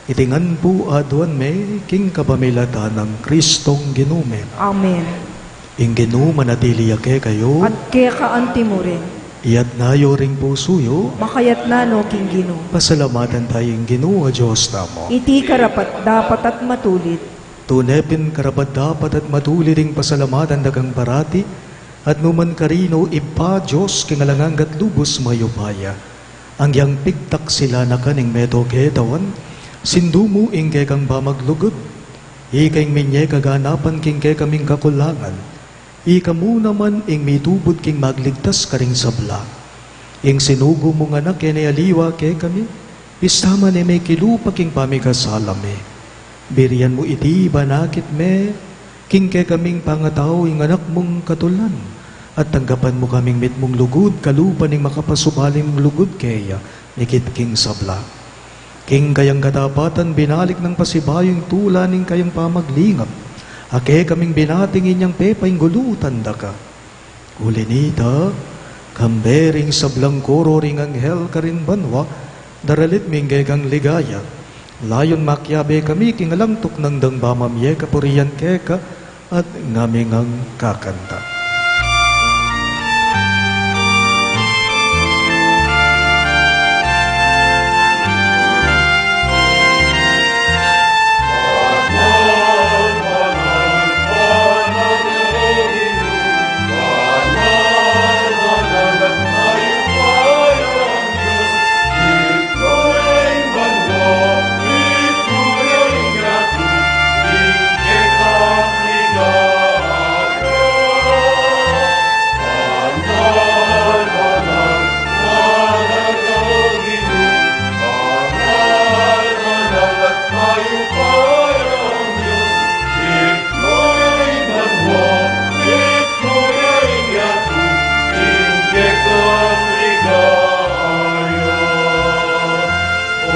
Iti ngan pu aduan mi king kapamilatan nang Kristong Ginu mi. Amen. Ing Ginu manatili ya kekayu. At keka antimurin. Iyatna yu ring pusu yu. Makayatna no king Ginu. Pasalamatan tayu ing Ginu a Dios tamu. Iti karapat-dapat at matulid. Tune pin karapat-dapat at matulid ing pasalamatan da kang parati, at numan karin, o Ibpa, Dios king alang angga at lubus mayupaya. Anggiyang pigtaksilan na ka ning meto ketawan, sindu mu ing kekang pamaglugud. Ika ing minye kaganapan king kekaming kakulangan. Ika mu naman ing mitubud king magligtas karing sabla. Ing sinugo mung Anak, e ne aliwa kekami, bista man e mikilupa king pamikasala mi. Birian mu iti ban akit me king kekaming pangatau ing Anak mung katulan, at tanggapan mu kaming mitmung lugud kalupa ning makapasubaling lugud keya, mikit king sabla. King kayang katapatan binalik nang pasibayu ing tula ning kayang pamaglingap, a kekaming binati inyang pepainggulutan da ka. Uli nita, kambe ring sablang koro ring anghel karin banua, daralit mi ing kekang ligaya. Layun makiabe kami king alang tuknang dang pamamye kapurian keka, at ngami ngang kakanta.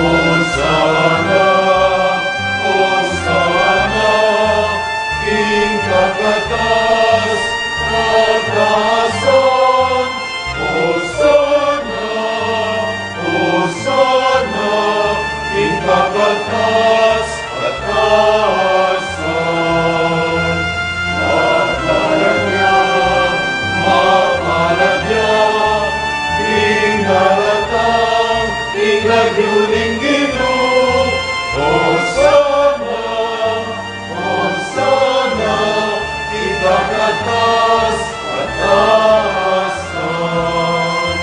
Hosana, Hosana, king kakatas-katasan. Hosana, Hosana, king kakatas-katasan. Mapalad ya, mapalad ya, ing daratang king lagyu ning Ginu. Hosana, Hosana, king kakatas-katasan.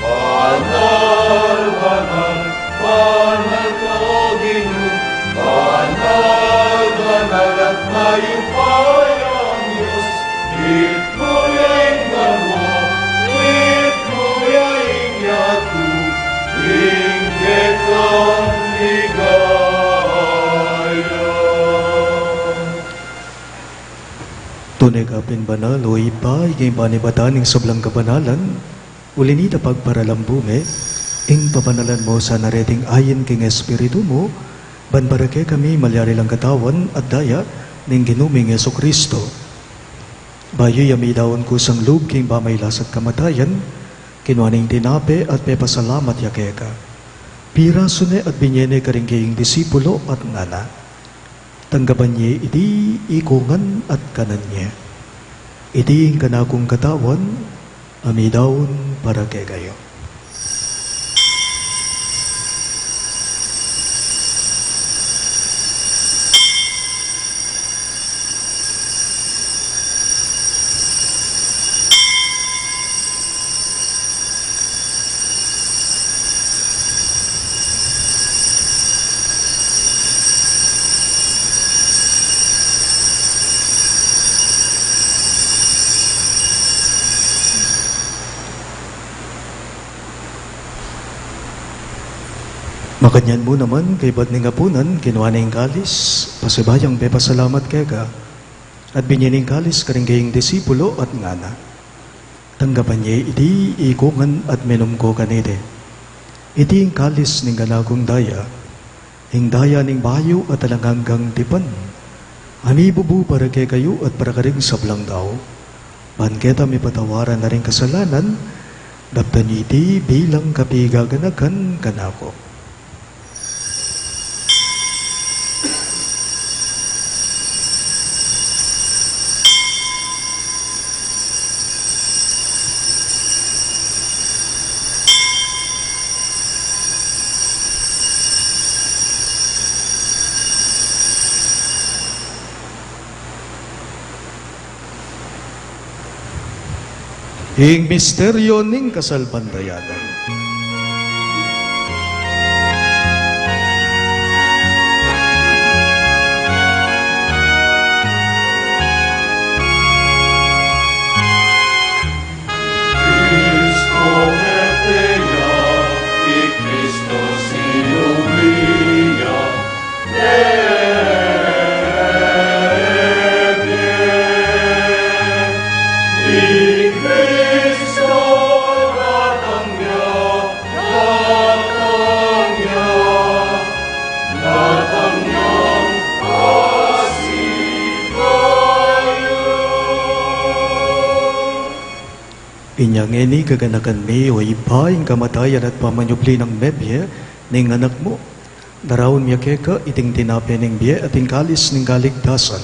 Banal, banal, banal ka, O Ginu, banal, banal at mayupayang Dios, mitmu ya ing banua, mitmu ya ing yatu, ing kekang ligaya. Tune ka pin banal, O Ibpa, ika ing panibatan ning sablang kabanalan, uli nita pagparalambu me, ing pabanalan mu sana reting ain king Espiritu mu, ban para kekami malyari lang katawan at daya ning Ginu ming Jesucristo. Bayu ya midaun kusang lub king pamailas at kamatayan, kinua ne ing tinape at pepasalamat ya keka. Pirasu ne at binye ne karing kayang disipulo at ngana: Tanggapan ye iti ikongan at kanan ye. Iti ing kanakung katawan, a midaun para kekayu. Makanyan mu naman, kaybat ning apunan, kinua ne ing kalis, pasibayu yang pepasalamat keka, at binye ne ing kalis karing kayang disipulo at ngana: Tanggapan ye iti ikongan at minum ko kaniti. Iti ing kalis ning kanakung daya, ing daya ning bayu at alang anggang tipan, a mibubu para kekayu at para karing sablang tau, ban keta mipatawaran na ring kasalanan. Daptan ye iti bilang kapigaganakan kanaku. Ing misteryo ning kasalpantayanan. Cristo mete ya, i Cristo sinubli ya, i Cristo datang ya, datang ya, datang ya, pasibayu. Inya ngeni, kaganakan mi, o Ibpa, ing kamatayan at pamanyubli nang mebie ning Anak mu, daraun mi keka iting tinape ning bie at ing kalis ning kaligtasan.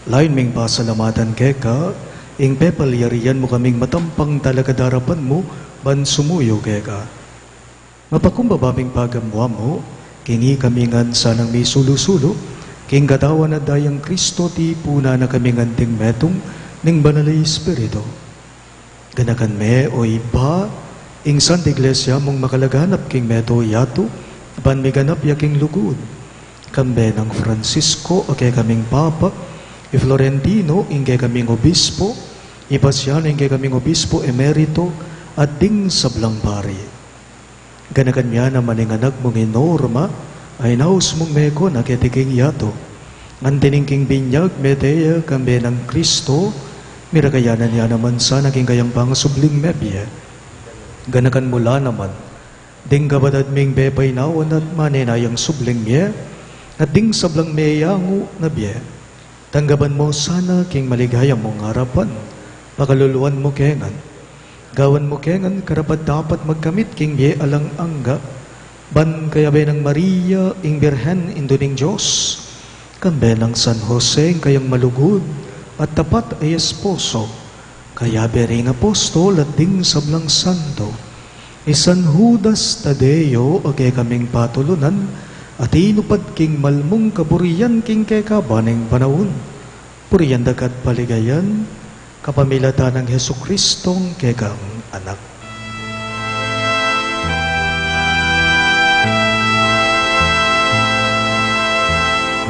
Layun ming pasalamatan keka ing pepalyarian mu kaming matampang talakad king arapan mu ban sumuyu keka. Mapakumbaba ming pagamuan mu, king ikami ngan sanang misulu-sulu king katawan at dayang Cristo, tipunan na kami ngan ding metung ning Banal a Espiritu. Ganakan me, o Ibpa, ing Santa Iglesia mung makalaganap king meto yatu, ban miganap ya king lugud. Kambe nang Francisco a kekaming Papa, i Florentino ing kekaming Obispo, i Pasiano ing kekaming Obispo Emerito, at ding sablang pari. Ganakan mu ya naman ing anak mung i Norma, a inaus mung mekuna keti king yatu. Anti ning king binyag mete ya kambe nang Cristo, mirakayanan ya naman sana king kayang pangasubling mebie. Ganakan mu la naman ding kapatad ming pepainawan at manenayang subling mie, at ding sablang meyangu na bie. Tanggapan mu sana king maligaya mung arapan, pakaluluan mu ke ngan. Gawan mu ke ngan karapat-dapat magkamit king bie alang angga, ban kayabe nang Maria ing Birhen, Indu ning Dios, kambe nang San Jose ing kayang malugud at tapat a esposo, kayabe ring apostol at ding sablang santo, i San Judas Tadeo a kekaming patulunan, a tinupad king malmung kaburian king kekaban ning panaun. Purian da ka at paligayan kapamilatan nang Jesucristong kekang Anak.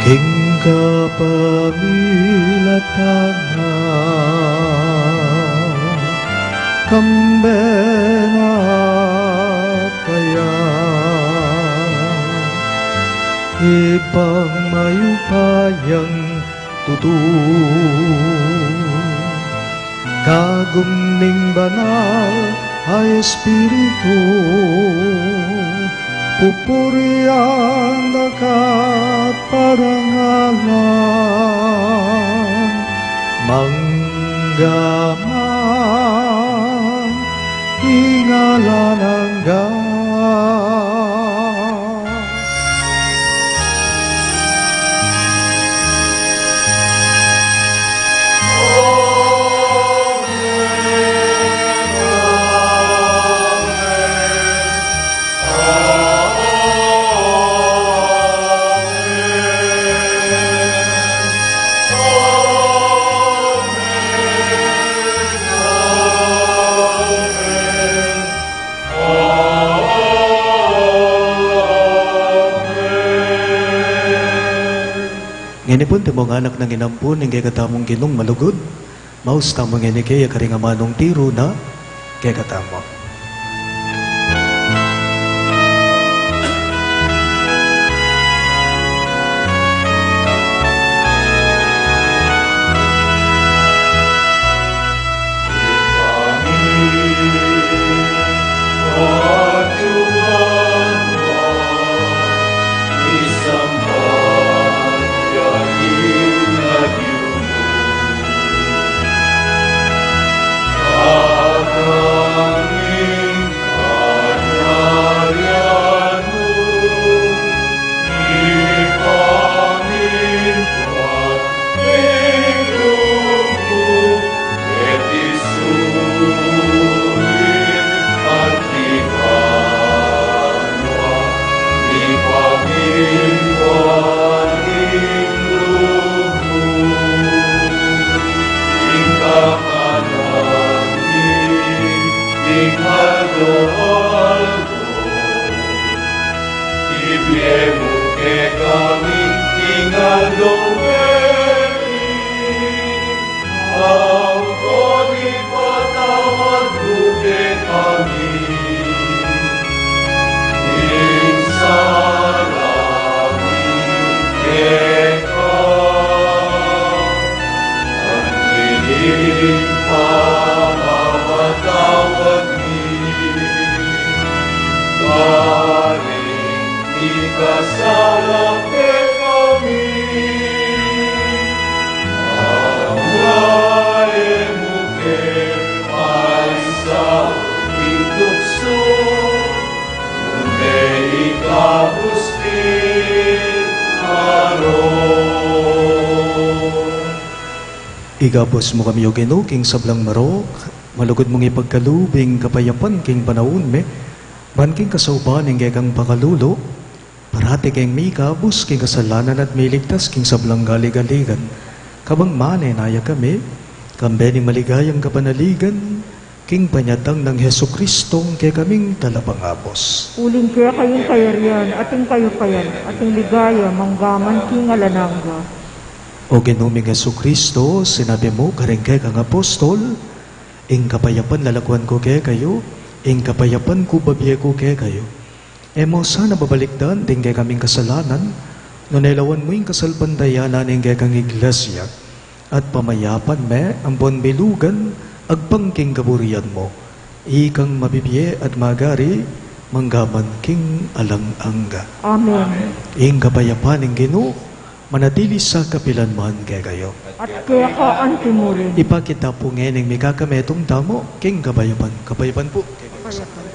King kapamilatan na, kambe na kaya, Ibpang mayupayang tutu, kagum ning Banal a Espiritu, pupurian da ka at parangalan, mangga man king alang angga. Ini pun ing anak nang inampun ning kekatamung Ginung malugud, maus tamu ngeni kaya karing amanung tiru na kekatamu. Ibie mu kekami ing aldo ngeni, ampon ipatawad mu kekami ing sala mi keka, anti ing pamamatawad mi karing mikasala kekami. Manga e mu ke paisaul king tuksu, nune ikabus king marok. Ikabus mu kami, O Ginu, king sablang marok, malugud mung ipagkalub ing kapayapan king panaun mi, ban king kasaupan ning kekang pakalulu, parati keng mikabus king kasalanan at miligtas king sablang galigaligan. Kabang manenaya kami, kambe ning maligayang kapanaligan, king panyatang nang Jesucristo, ing kekaming Talapangabus. Uling keka ing kayarian, at ing kayupayan, at ing ligaya, mangga man king alang angga. O Ginu ming Jesucristo, sinabi mu karing kekang apostol, ing kapayapan lalakuan ku kekayu, ing kapayapan ku babie ku kekayu. E mu sana babalikdan ding kekaming kasalanan, nune lawan mu ing kasalpantayanan ning kekang Iglesia, at pamayapan me ampon bilugan agpang king kaburian mu, ikang mabibie at magari, mangga man king alang angga. Amen. Ing kapayapan ning Ginu manatili sa kapilan man kekayu. At keka anti murin. Ipakit ta pu ngening mikakametung tamu king kapayapan. Kapayapan pu. Kapayapan.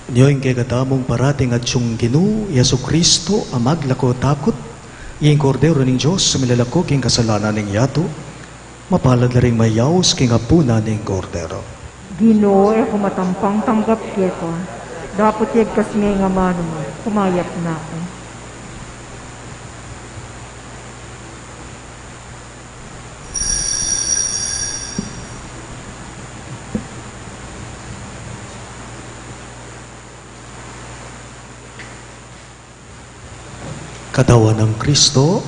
Nyo ing kekatamung parating atyung Ginu, Jesucristo, a maglako takut, ing Kordero ning Dios, a milalako king kasalanan ning yatu. Mapalad la ring mayaus king apunan ning Kordero. Ginu, e ku matampang tanggap keka, dapot yagkas me ing amanu mu, kumayap na ku. Katawan nang Kristo.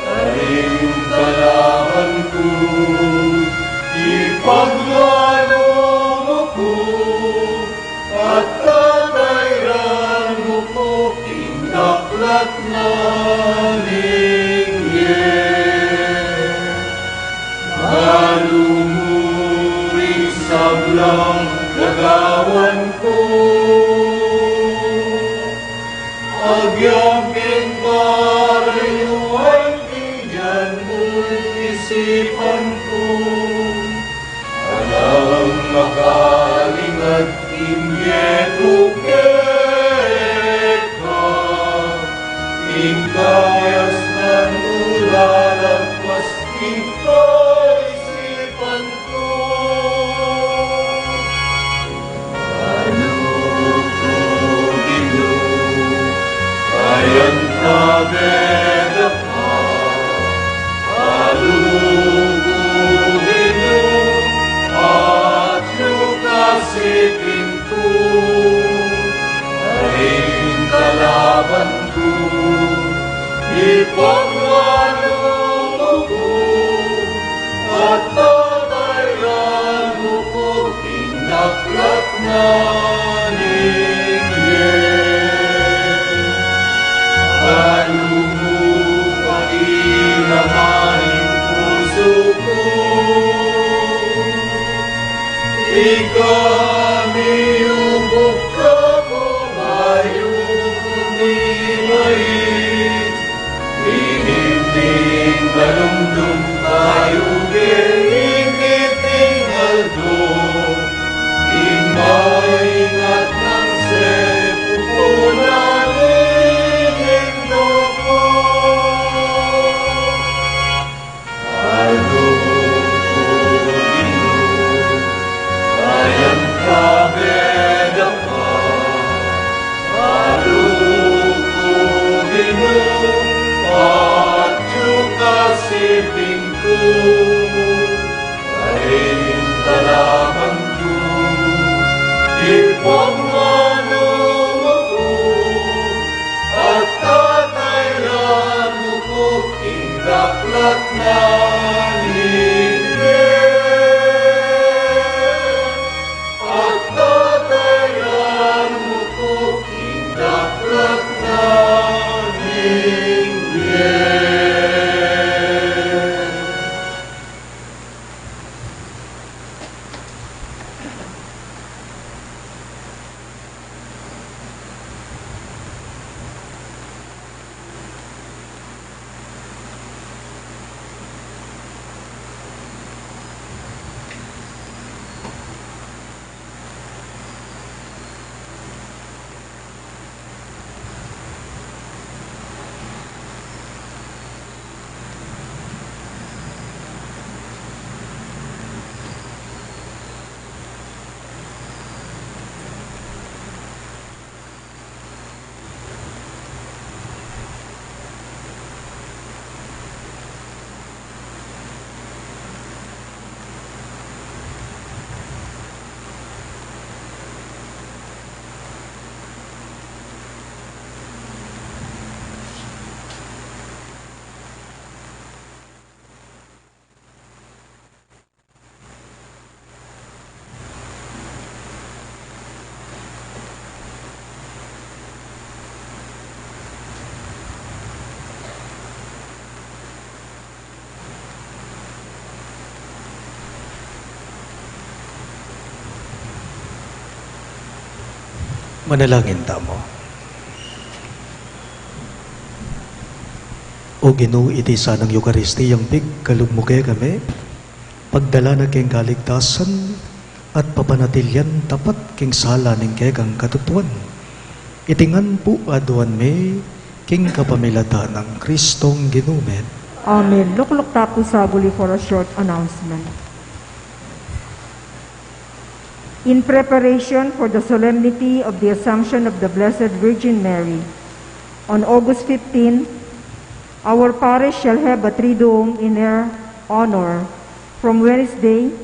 Karing kalaban ku, ipaglalu mu ku, at tatayran mu ku king daklat na ning bie. Balu mu ring sablang gagawan ku. Agyang king karayuan, ingyan mu ing isipan ku. Alang makalingat king bie ku keka, ing kayasnan mu lalagpas king kaisipan ku. Balu ku, Ginu, kayang tabe da ka. Balu ku, Ginu, atyu ka king pin ku. Karing kalaban ku, ipaglalu mu ku, at tatayran mu ku king daklat na ning bie. Balu mu, pakilaman ing pusu ku. Ika miyubuk ka ku, bayu ku mimait. Ining tingalumdum bayu ke, ining tingaldo. Ing maingat nang sepupunan ning Ginu. Balu ku, Pingku, ay taraman ku, ipon manu ku, at tatayran ku king daklat na ning bie. At tatayran ku king daklat na ning bie. Manalangin tamu. O Ginu, iti sanang Eukaristiyang pigkalub mu kekami, pagdala na king kaligtasan at papanatilian tapat king sala ning kekang katutuan. Iti ngan pu aduan mi king kapamilatan nang Kristong Ginu mi. Amen. Lukluk ta pu saguli for a short announcement. In preparation for the solemnity of the Assumption of the Blessed Virgin Mary, on August fifteen, our parish shall have a Triduum in her honor from Wednesday,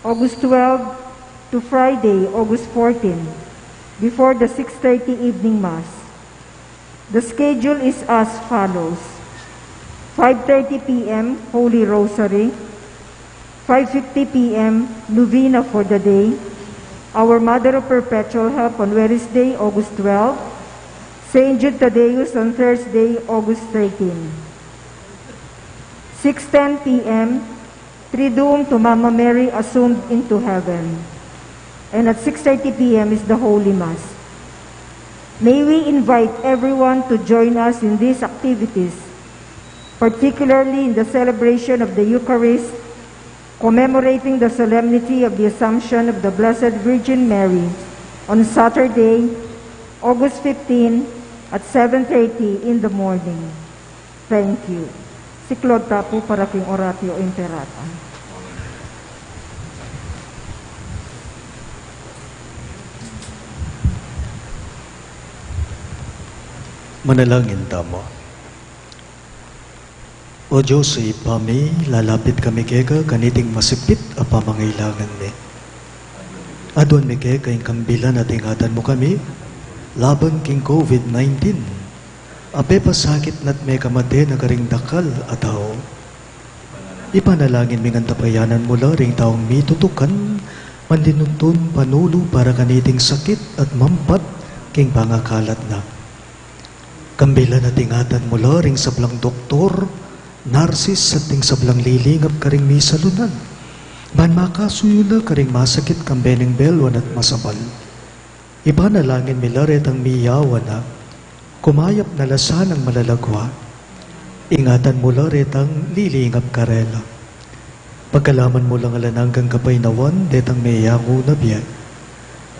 August twelve, to Friday, August fourteen, before the six thirty evening Mass. The schedule is as follows: five thirty P M, Holy Rosary; five fifty P M, Novena for the Day; Our Mother of Perpetual Help on Wednesday, August twelve; Saint Jude Thaddeus on Thursday, August thirteen; six ten P M, Triduum to Mama Mary assumed into heaven. And at six thirty P M is the Holy Mass. May we invite everyone to join us in these activities, particularly in the celebration of the Eucharist, commemorating the solemnity of the Assumption of the Blessed Virgin Mary on Saturday, August fifteen, at seven thirty in the morning. Thank you. Siklaud ta pu para king Oratio Imperata. Manalangin tamu. O Dios a Ibpa mi, lalapit kami keka kaniting masipit a pamangailangan mi. Aduan mi keka ing kambilan at ingatan mu kami laban king COVID nineteen. A pepasakit na't mekamate na karing dakal a tau. Ipanalangin mi ngan tapayanan mu la ring taung mitutukan, mandinuntun panulu para kaniting sakit at mampat king pangakalat na. Kambilan at ingatan mu la ring sablang doktor, narsis, at ding sablang lilingap karing misalunan, ban makasuyu la karing masakit kambe ning belwan at masabal. Ipanalangin mi la retang miyawa na, kumayap na la sanang malalagwa. Ingatan mu la retang lilingap karela. Pagkalaman mu lang alang anggang kapaynawan detang meyangu na bie.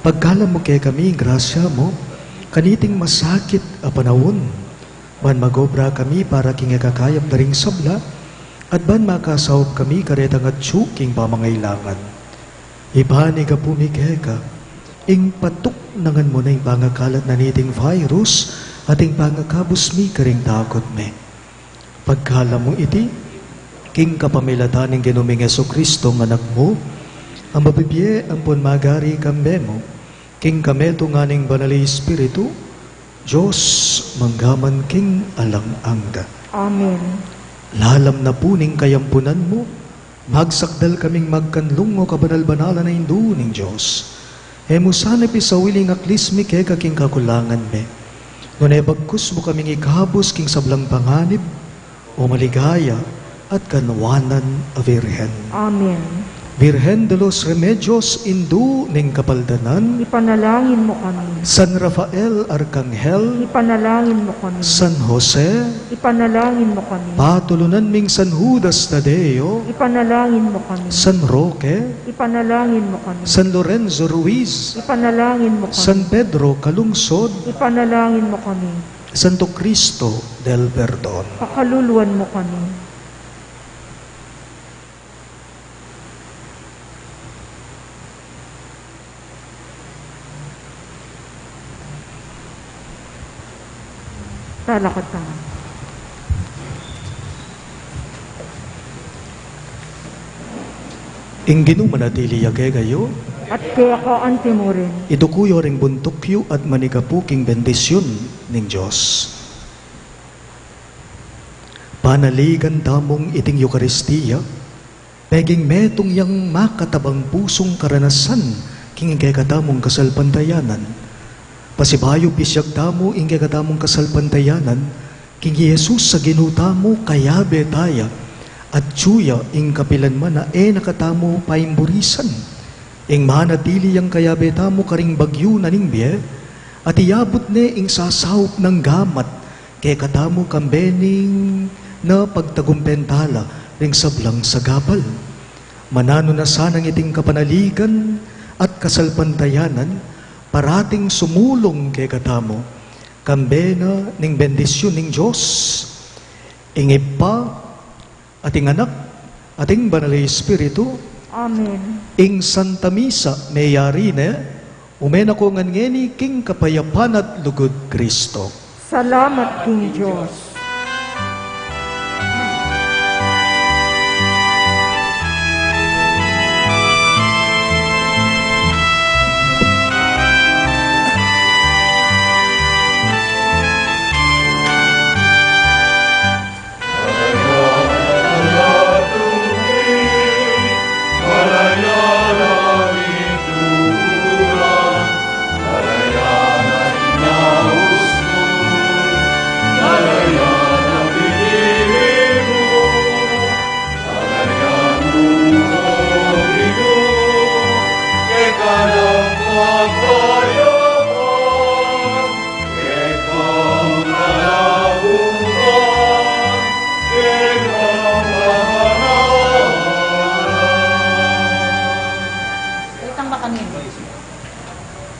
Pagkalam mu kekami ing grasya mu kaniting masakit a panaun, ban magobra kami para king ikakayap da ring sabla, at ban makasaup kami karetang atyu king pamangailangan. Ipanigapu mi keka ing patuknangan mu na ing pangakalat na niting virus at ing pangakabus mi karing takut mi. Pagkalam mu iti, King kapamilatan ning Ginu ming Jesucristo, a Anak mu, a mabibie ampon magari kambe mu, king kametungan ning Banal a Espiritu, Dios, mangga man king alang angga. Amen. Lalam na pu ning kayampunan mu, magsakdal kaming magkanlung, o kabanal-banalan a Indu ning Dios. E mu sana pisauli ing aklis mi keka king kakulangan mi, nune bagkus mu kaming ikabus king sablang panganib, o maligaya at kanwanan a Virgen. Amen. Virgen de los Remedios, Indu ning Kapaldanan. Ipanalangin mu kami. San Rafael Arkanghel. Ipanalangin mu kami. San Jose. Ipanalangin mu kami. Patulunan ming San Judas Tadeo. Ipanalangin mu kami. San Roque. Ipanalangin mu kami. San Lorenzo Ruiz. Ipanalangin mu kami. San Pedro Calungsod. Ipanalangin mu kami. Santo Cristo del Perdon. Pakaluluan mu kami. Talakad tamu. Ing Ginu manatili ya kekayu. At keka antimurin. Iduku yu ring buntuk yu at manikapu king bendisyun ning Dios. Panaligan tamung iting Eukaristia, peging metung yang makatabang pusung karanasan king kekatamung kasalpantayanan. Pasibayu pisyag tamu ing kekatamung kasalpantayanan king Jesus a Ginu tamu, kayabe ta ya, at atyu ya ing kapilan man a e na katamu paimburisan. Ing manatili yang kayabe tamu karing bagyu na ning bie, at iyabut ne ing sasaup nang gamat kekatamu kambe ning pagtagumpen tala ring sablang sagabal. Mananu na sanang iting kapanaligan at kasalpantayanan parating sumulung kekatamu, kambe na ning bendisyun ning Dios, ing Ibpa, at ing Anak, at ing Banal a Espiritu. Amen. Ing Santa Misa meyari ne, ume na ko ngan ngeni king kapayapan at lugud Kristo. Salamat king Dios.